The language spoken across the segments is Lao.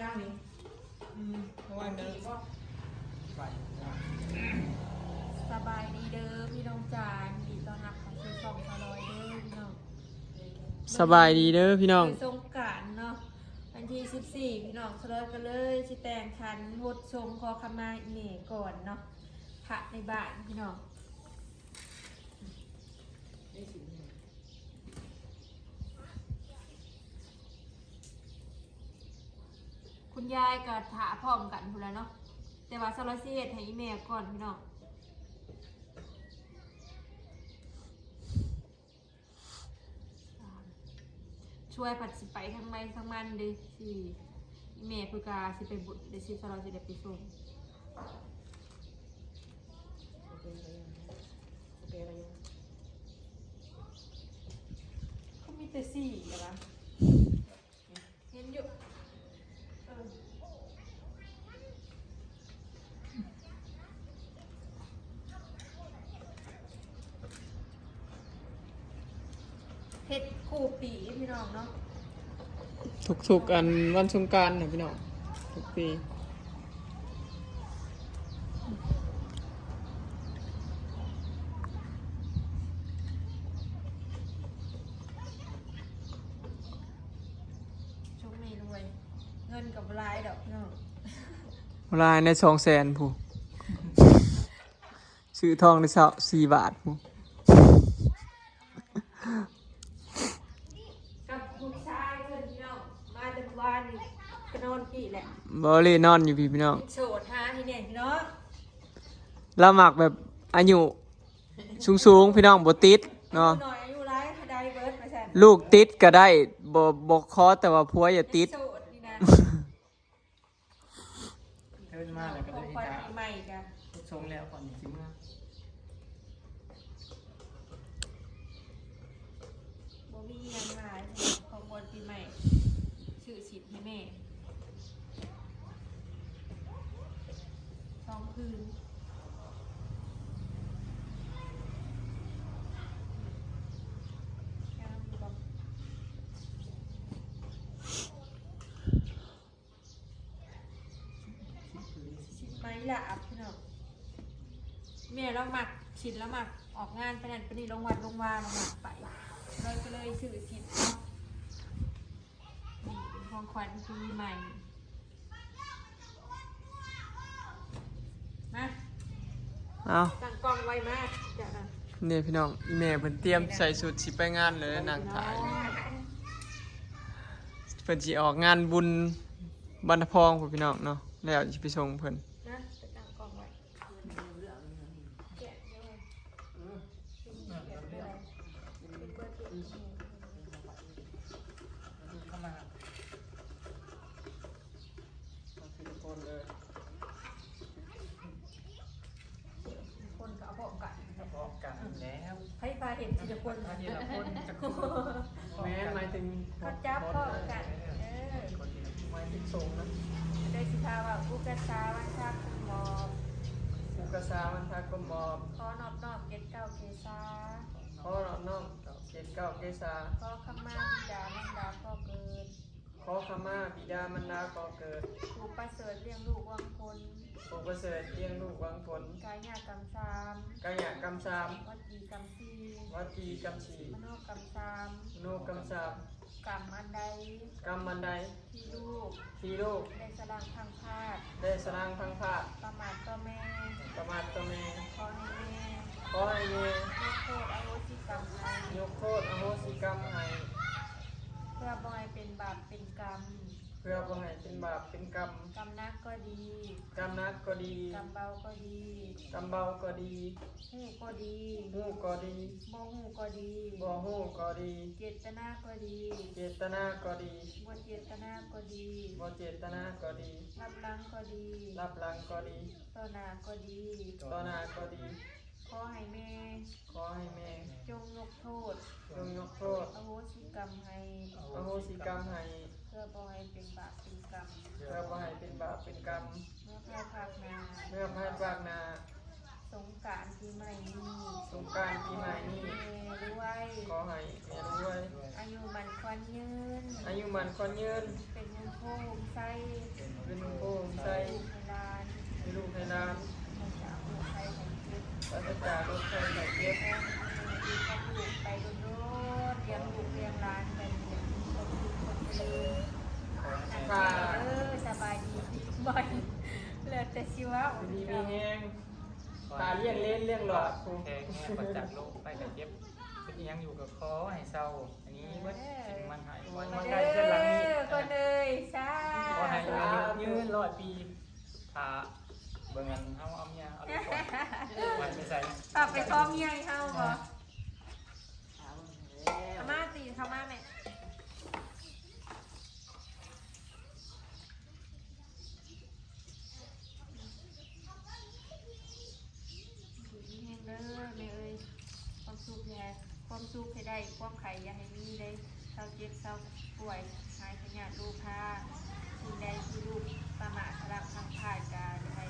ຍາວນີ້ ອືມ ເພາະວ່າເດີ ສະບາຍດີເດີພີ່ນ້ອງຈາ ຍິນດີຕ້ອນຮັບເຂົ້າສູ່ຊ່ອງສາວລອຍເດີພີ່ນ້ອງ. ສະບາຍດີເດີພີ່ນ້ອງ ມື້ສົງການເນາະ ວັນທີສິບສີ່ ພີ່ນ້ອງ ສາວລອຍກໍເລີຍຊິແຕ່ງຂັນຫົດສົງຂໍຂະມາອີ່ແມ່ກ່ອນເນາະ ພະໃນບ້ານພີ່ນ້ອງ. ຄຸນຍາຍກໍຖ້າພ້ອມກັນພຸ້ນແຫຼະເນາະ ແຕ່ວ່າສາວລອຍຊິເຮັດໃຫ້ອີ່ແມ່ກ່ອນພີ່ນ້ອງ. ຊ່ວຍພັດຊິໄປທາງໃໝ່ທາງມັນເດ້ ຊິ ອີ່ແມ່ເພິ່ນກະຊິໄປບຸນເດ້ ຊິສາວລອຍຊິໄດ້ໄປສົ່ງ. ເຂົາມີແຕ່ສີ່ແລ້ວວະ ເຫັນຢູ່ ເອີ. ເຮັດຄູ່ປີພີ່ນ້ອງເນາະ ທຸກໆ ອັນວັນສົງການນະພີ່ນ້ອງ ທຸກປີ. ໂຊກດີລວຍ ເງິນກໍບໍ່ຫຼາຍດອກພີ່ນ້ອງ ບໍ່ຫຼາຍໃນສອງແສນພຸ້ນ ຊື້ທອງໄດ້ຊາວສີ່ບາດພຸ້ນ. ກັບລູກຊາຍເພິ່ນພີ່ນ້ອງ ມາແຕ່ວານນີ້ກໍນອນພີ້ແຫຼະ ບໍ່ເລີຍ ນອນຢູ່ພີ້ພີ່ນ້ອງ ໂສດຫາໃຫ້ແດ່ພີ່ນ້ອງ. ລາວມັກແບບອາຍຸສູງໆ ພີ່ນ້ອງ ບໍ່ຕິດເນາະ ອາຍຸນ້ອຍອາຍຸຫຼາຍກໍໄດ້ເບິດວ່າຊັ້ນ ລູກຕິດກໍໄດ້ ບໍ່ ບໍ່ຂໍແຕ່ວ່າຜົວຢ່າຕິດ ໂສດນີ້ນະ. ເທີນມາແລ້ວກໍໄດ້ ຂອງຂວັນປີໃໝ່ກະ ສົງແລ້ວກ່ອນຊິເມືອ ບໍ່ມີຫຍັງຫຼາຍ ຂອງຂວັນປີໃໝ່ ຊື້ສິດໃຫ້ແມ່ສອງຜືນ ງາມຢູ່ບໍ່? ຊິໄປລະອັບພີ່ນ້ອງ ແມ່ລາວມັກ ຊິນລາວມັກອອກງານໄປນັ້ນໄປນີ້ ລົງວັດລົງວາລາວມັກໄປ ເລີຍກໍເລີຍຊື້ສິນເນາະ ນີ້ເປັນຂອງຂວັນປີໃໝ່ ມາ ເອົາ ຕັ້ງກ້ອງໄວ້ ມາ ເຈົ້ານະ ນີ້ພີ່ນ້ອງ ອີ່ແມ່ເພິ່ນຕຽມໃສ່ຊຸດຊິໄປງານເລີຍ ນັ່ງຖ່າຍ ເພິ່ນຊິອອກງານບຸນ ບັນດາພອງພຸ້ນພີ່ນ້ອງເນາະ ແລ້ວຊິໄປສົ່ງເພິ່ນ ນະ ໄປຕັ້ງກ້ອງໄວ້ ຄົນກໍເອົາພ້ອມກັນ ເອົາພ້ອມກັນແລ້ວ ໃຜພາເຮັດທີລະຄົນ ພາທີລະຄົນຈັກຄົນ ແມ່ນ ໝາຍເຖິງ ເຂົາຈັບພ້ອມກັນ ເອີ ໝາຍເຖິງສົງນະ ໂດຍຊິພາວ່າ ອຸກະສາວັນທະກຸມມອບ ອຸກະສາວັນທະກຸມມອບ ຂໍນອບນ້ອມເກດເກົ້າເກສາ ຂໍນອບນ້ອມເກດເກົ້າເກສາ ຂໍຂະມາບິດາມານດາພໍ່ເກີດ ຂໍຂະມາບິດາມານດາພໍ່ເກີດ ຜູ້ປະເສີດລ້ຽງລູກຫວັງຜົນ ຜູ້ປະເສີດລ້ຽງລູກຫວັງຜົນ ກາຍະກຳສາມ ກາຍະກຳສາມ ວະຈີກຳສີ່ ວະຈີກຳສີ່ ມະໂນກຳສາມ ມະໂນກຳສາມ ກຳອັນໃດ ກຳອັນໃດ ທີ່ລູກ ທີ່ລູກ ໄດ້ສະຫຼາງພັງພາດ ໄດ້ສະຫຼາງພັງພາດ ປະໝາດຕໍ່ແມ່ ປະໝາດຕໍ່ແມ່ ຂໍໃຫ້ແມ່ ຂໍໃຫ້ແມ່ ຍົກໂທດອະໂຫສິກຳໃຫ້ ຍົກໂທດອະໂຫສິກຳໃຫ້ ເພື່ອບໍ່ໃຫ້ເປັນບາບເປັນກຳ ເພື່ອບໍ່ໃຫ້ເປັນບາບເປັນກຳ ກຳໜັກກໍດີ ກຳໜັກກໍດີ ກຳເບົາກໍດີ ກຳເບົາກໍດີ ຮູ້ກໍດີ ຮູ້ກໍດີ ບໍ່ຮູ້ກໍດີ ບໍ່ຮູ້ກໍດີ ເຈດຕະນາກໍດີ ເຈດຕະນາກໍດີ ບໍ່ເຈດຕະນາກໍດີ ບໍ່ເຈດຕະນາກໍດີ ລັບຫຼັງກໍດີ ລັບຫຼັງກໍດີ ຕໍ່ໜ້າກໍດີ ຕໍ່ໜ້າກໍດີ ຂໍໃຫ້ແມ່ ຂໍໃຫ້ແມ່ ຈົ່ງຍົກໂທດ ຈົ່ງຍົກໂທດ ອະໂຫສິກຳໃຫ້ ອະໂຫສິກຳໃຫ້ ເພື່ອບໍ່ໃຫ້ເປັນບາບເປັນກຳ ເພື່ອບໍ່ໃຫ້ເປັນບາບເປັນກຳ ເມື່ອພາຍພາກໜ້າ ເມື່ອພາຍພາກໜ້າ ສົງການປີໃໝ່ນີ້ ສົງການປີໃໝ່ນີ້ ແມ່ລວຍ ຂໍໃຫ້ແມ່ລວຍ ອາຍຸໝັ້ນຂວັນຍືນ ອາຍຸໝັ້ນຂວັນຍືນ ເປັນຮົ່ມໂພຮົ່ມໄຊ ຢູ່ແລ້ວ ຢູ່ດີມີແຮງ ພາລ້ຽງເຫຼນລ້ຽງຫຼອດ ແຂງແຮງ ປາສາດໂລກໄພໄຂ້ເຈັບ ເປັນອີ່ຫຍັງຢູ່ກໍຂໍໃຫ້ເຊົາ ອັນນີ້ເບິດສິ່ງມັນໃຫ້ ມັນໄດ້ເທື່ອນຫຼັງນີ້ ເອີ ຄົນເອີຍ ສາທຸ ຂໍໃຫ້ອາຍຸຍືນຮ້ອຍປີ ຖ້າເບິ່ງອັນເຮົາເອົາເມຍ ເອົາລູກກ່ອນ ມັນໄປໃສ ເອົາໄປຂໍເມຍໃຫ້ເຮົາບໍ່? ເອົາມາຕິ ເຂົ້າມາແມ່ ດີມີແຮງເດີແມ່ເອີຍ ຄວາມສຸກໃຫ້ ຄວາມສຸກໃຫ້ໄດ້ ຄວາມໄຂ້ຢ່າໃຫ້ມີເດີ ເຊົາເຈັບເຊົາປ່ວຍ ຫາຍພະຍາດໂລຄາ ສິ່ງໃດທີ່ລູກປະໝາດພະລັ້ງພັງພາດກະຢ່າໃຫ້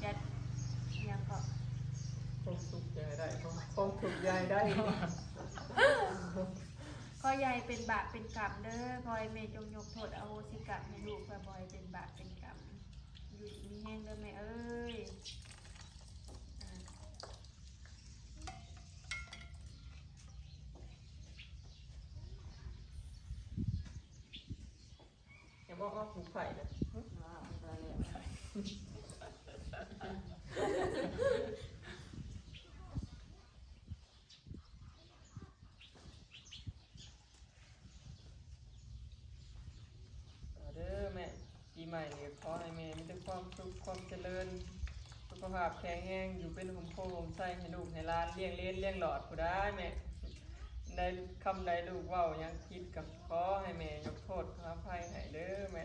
ຢ່າ ອີ່ຫຍັງເກາະ ຄວາມສຸກຢ່າໃຫ້ໄດ້ ຄວາມ ຄວາມທຸກຢ່າໃຫ້ໄດ້ ຂໍຢ່າໃຫ້ເປັນບາບເປັນກຳເດີ ຂໍໃຫ້ແມ່ຈົ່ງຍົກໂທດອະໂຫສິກຳໃຫ້ລູກ ເພື່ອບໍ່ໃຫ້ເປັນບາບເປັນກຳ ຢູ່ດີມີແຮງເດີແມ່ເອີຍ ອາ ຢ່າບອກອອກຜູກໄຜ່ນະ ເດີແມ່ ປີໃໝ່ນີ້ຂໍໃຫ້ແມ່ມີແຕ່ຄວາມສຸກຄວາມຈະເລີນ ສຸຂະພາບແຂງແຮງ ຢູ່ເປັນຮົ່ມໂພຮົ່ມໄຊໃຫ້ລູກໃຫ້ຫຼານ ລ້ຽງເຫຼນລ້ຽງຫຼອດ ຜູ້ໃດແມ່ ໃດຄຳໃດລູກເວົ້າຫຍັງຜິດກໍຂໍໃຫ້ແມ່ຍົກໂທດອະໄພໃຫ້ເດີແມ່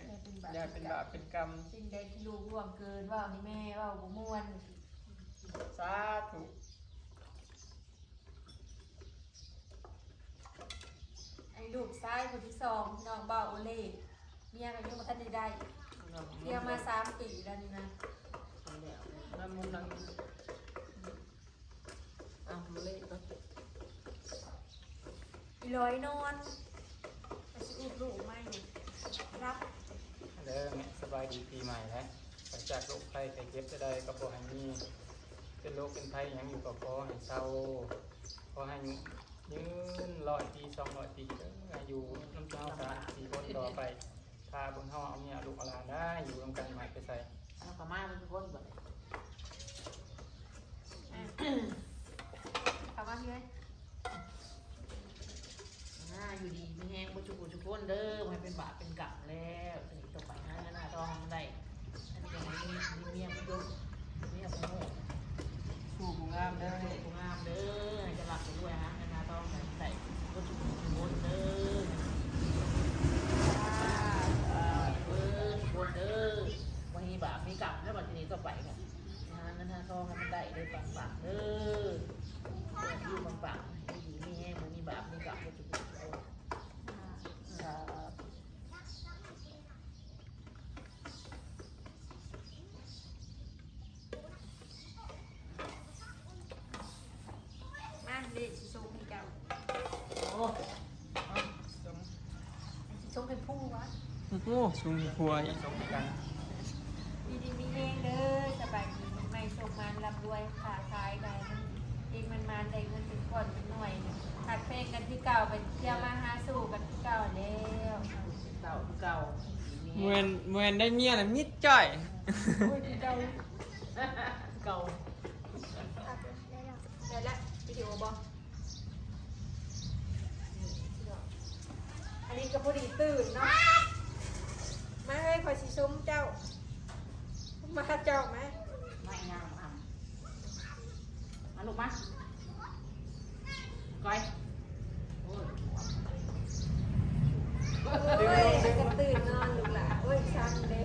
ຢ່າເປັນບາບເປັນກຳ ສິ່ງໃດທີ່ລູກລ່ວງເກີນເວົ້ານີ້ແມ່ເວົ້າບໍ່ມ່ວນ ສາທຸ ອັນນີ້ລູກຊາຍຜູ້ທີສອງ ນ້ອງບ່າວໂອເລ ເມຍກໍຍັງບໍ່ທັນໄດ້ໄດ້ ເມຍມາສາມປີແລ້ວນີ້ນະ ນັ້ນມັນນັ່ງ ອ່ະ ມາເລະກ່ອນ ອີຫຼອຍນອນ ກໍຊິອຸດລູກໃໝ່ ຫຼັບ ເດີແມ່ ສະບາຍດີປີໃໝ່ແລ້ວ ປາສາດໂລກໄພໄຂ້ເຈັບໃດໆກໍບໍ່ໃຫ້ມີ ເປັນໂລກເປັນໄພຫຍັງຢູ່ກໍຂໍໃຫ້ເຊົາ ຂໍໃຫ້ ຍືນຮ້ອຍປີສອງຮ້ອຍປີເດີ ຢູ່ນຳເຮົາສາມສີ່ຄົນຕໍ່ໄປ ຖ້າເບິ່ງເຮົາເອົາເມຍເອົາລູກເອົາຫຼານໄດ້ ຢູ່ນຳກັນ ໝາກໄປໃສ ເຮົາກໍມາເປັນຄົນບັດນີ້ ເຂົ້າມາພີ່ເອີຍ ອ່າ ຢູ່ດີມີແຮງເບິດທຸກຜູ້ທຸກຄົນເດີ ບໍ່ໃຫ້ເປັນບາບເປັນກຳແລ້ວ ຈະໜີຕໍ່ໄປຫາເງິນຫາທອງໃຫ້ມັນໄດ້ ອັນນີ້ກໍໃຫ້ມີ ມີເມຍຜູ້ຈົບ ເມຍຜູ້ໂຫດ ຜູ້ງາມເດີ ຜູ້ງາມເດີ ໃຫ້ຈະລ່ຳຈະລວຍ ຫາເງິນຫາທອງໃຫ້ໄດ້ ເບິດທຸກຜູ້ທຸກຄົນເດີ ເບິດທຸກຄົນເດີ ບໍ່ໃຫ້ມີບາບມີກຳແລ້ວ ບັດທີນີ້ຕໍ່ໄປກໍຫາເງິນຫາທອງໃຫ້ມັນໄດ້ເດີ ປັງໆເດີ ຢູ່ປັງໆ ຢູ່ດີມີແຮງ ບໍ່ມີບາບມີກຳເບິດທຸກຜູ້ທຸກຄົນ ສາທຸ ມາເລະຊິສົ່ງໃຫ້ເຈົ້າ ໂອ້ ຊິສົ່ງໃຫ້ຜູ້ວະ ໂອ້ ສົ່ງໃຫ້ຜົວອີກ ສົ່ງໃຫ້ກັນ ຢູ່ດີມີແຮງເດີ ສະບາຍດີປີໃໝ່ ໂຊກໝານລ່ຳລວຍ ຄ້າຂາຍກໍໃຫ້ມັນເຮັງມັນໝານ ໄດ້ເງິນເປັນກ້ອນເປັນໜ່ວຍ ຮັກແພງກັນຄືເກົ່າ ໄປທ່ຽວມາຫາສູ່ກັນຄືເກົ່າແລ້ວ ເກົ່າຄືເກົ່າ ບໍ່ແມ່ນ ບໍ່ແມ່ນໄດ້ເມຍແລ້ວມິດຈ້ອຍ ໂອ້ຍ ຄືເກົ່າ ຄືເກົ່າ ໄດ້ລະ ວິດີໂອບໍ່? ອັນນີ້ກໍພໍດີຕື່ນເນາະ ມາເອີຍ ຂ້ອຍຊິຊົມເຈົ້າ ມາເຈົ້າ ມາ ມາອີ່ນາງ ມາ ມາລູກມາ ກ້ອຍ ໂອ້ຍ ໂອ້ຍ ກະຕື່ນນອນລູກຫຼາ ໂອ້ຍ ຊັນເດ້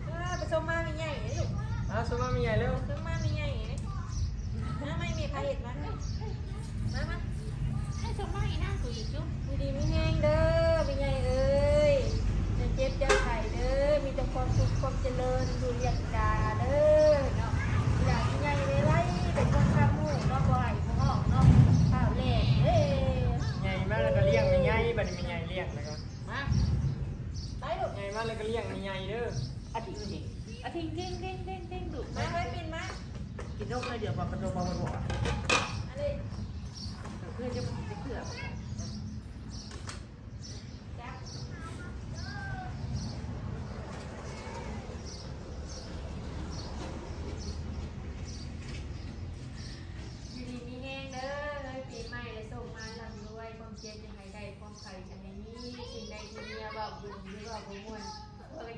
ເອີ ໄປຊົມມາແມ່ໃຫຍ່ເດ້ລູກ ມາຊົມມາແມ່ໃຫຍ່ເລັວ ຊົມມາແມ່ໃຫຍ່ເດ້ ມາ ມາ ແມ່ພາເຮັດມາ ມາ ມາ ໃຫ້ຊົມມາອີນາງກູອີກຢູ່ ຢູ່ດີມີແຮງເດີ ແມ່ໃຫຍ່ເອີຍ ຢ່າເຈັບຢ່າໄຂ້ເດີ ມີແຕ່ຄວາມສຸກຄວາມຈະເລີນ ຢູ່ລ້ຽງຫຼານເດີເນາະ ອີຫຼານໃຫຍ່ໄວໆ ເປັນຄົນຮັບຮູ້ເນາະ ບໍ່ໄຫ້ບໍ່ຮ້ອງເນາະ ພາວແລ້ວເດ້ ໃຫຍ່ມາແລ້ວກໍລ້ຽງແມ່ໃຫຍ່ ບັດນີ້ແມ່ໃຫຍ່ລ້ຽງແລ້ວກໍ ມາ ໄປລູກ ໃຫຍ່ມາແລ້ວກໍລ້ຽງໃຫ້ໃຫຍ່ເດີ ອາທິງ ອາທິງ ເກັ່ງໆໆໆ ລູກ ມາເຮີຍ ປິ່ນມາ ກິນນົມໜ້ອຍດຽວ ປາກກະໂຕ ປາກກະໂຕ ອັນນີ້ ເພື່ອຈະ ເພື່ອ ຈັບ ເ